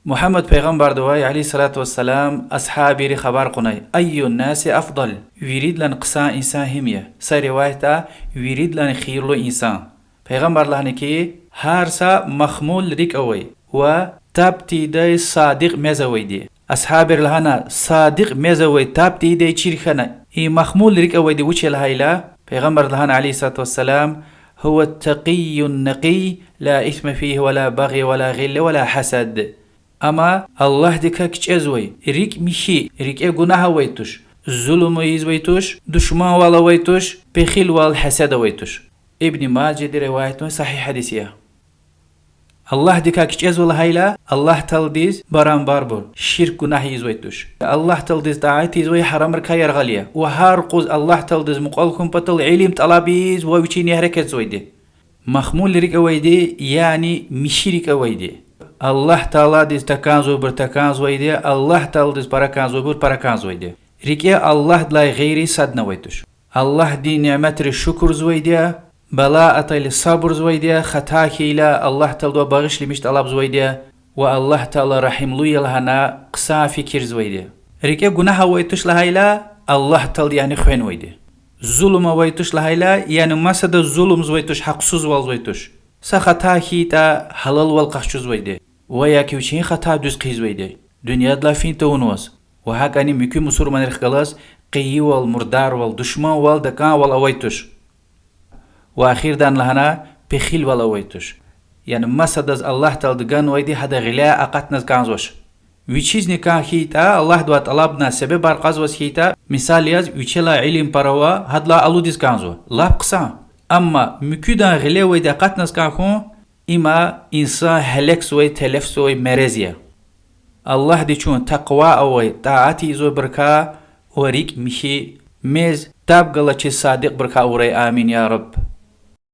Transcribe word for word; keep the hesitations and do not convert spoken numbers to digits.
Мугьаммад пайгъамбардивай, عليه الصلاة والسلام, асгьабийри хабар кьунай: أي الناس أفضل؟ Виридалай хъсан инсан гьим я? Са риваятда: виридалай хийирлу инсан. Пайгъамбар лагьана хьи, гьар са махмул рикӀ авай ва таб тийидай садикь мез авайди. Асгьабийри лагьана: садикь мез авай, таб тийидай чир хьана, и махмул рикӀ авайди вуч я лагьайла, пайгъамбар лагьана, عليه الصلاة والسلام: هو التقي النقي، لا إثم فيه ولا بغي ولا غل ولا حسد. Амма Аллагьдикай кичӀезвай, рикӀ михьи, рикӀе гунагь авай туш, зулум ийизвай туш, душманвал авай туш, пехилвал, гьасед авай туш. Ибн Мажади риваятнавай сагьигь гьадис я. Аллагьдикай кичӀезва лагьайла, Аллагь Тааладиз барабарбур, ширк, гунагь ийизвай туш. Аллагь Тааладиз тӀаат ийизвай, гьарамрикай яргъал ая. Ва гьар юкъуз Аллагь Тааладиз мукьвал хьун патал илим тӀалаб ийиз ва вичин ягъ рекье цӀувайди. Махмул рикӀ авайди, яни михьи рикӀ авайди. Аллагь Тааладиз такӀанзавайбур такӀанзавайди, Аллагь Тааладиз пара кӀанзавайбур пара кӀанзавайди. РикӀе Аллагьдилай гъейри садни авай туш. Аллагьдин няметриз шукурзавайди я, бала атайла сабурзавайди я, хата хьайила Аллагь Тааладивай багъишламиш тӀалабзавайди я ва Аллагь Таала регьимлу я лагьана хъсан фикирзавайди я. РикӀе гунагь авай туш лагьайла, Аллагь Таалади яни хвенвайди. Зулум авай туш лагьайла, яни масадаз зулумзавай туш, гьахъсузвалзавай туш. Са хата хьайитӀа, гьалалвал къахчузвайди. Ва я ки вичин хата дуьз хъийизвайди, дуьньядилай фин тавунваз. Ва гьакӀни муькуь мусурманрихъ галаз къайивал, мурдарвал, душманвал, дакӀанвал авай туш. Ва эхирдани лагьана, пехилвал авай туш. Яни масадаз Аллагь Таалади ганвайди гьада гъиляй акъатназ кӀанзавач. Вичизни кӀан хьайитӀа, Аллагьдивай тӀалабна, себебар кьазваз хьайитӀа, мисал яз, вичелай илим пара ава, гьадалай алудиз кӀанзава, лап хъсан. Амма муькуьдан гъиле авайди акъатназ кӀан хьун, има инсан гьелекзавай, телефзавай мерез я. Аллагьди чун такъва авай, тӀаат ийизвайбурукай ва рикӀ михьи, мез, таб галачиз садикьбурукай авурай, амин, я Рабб.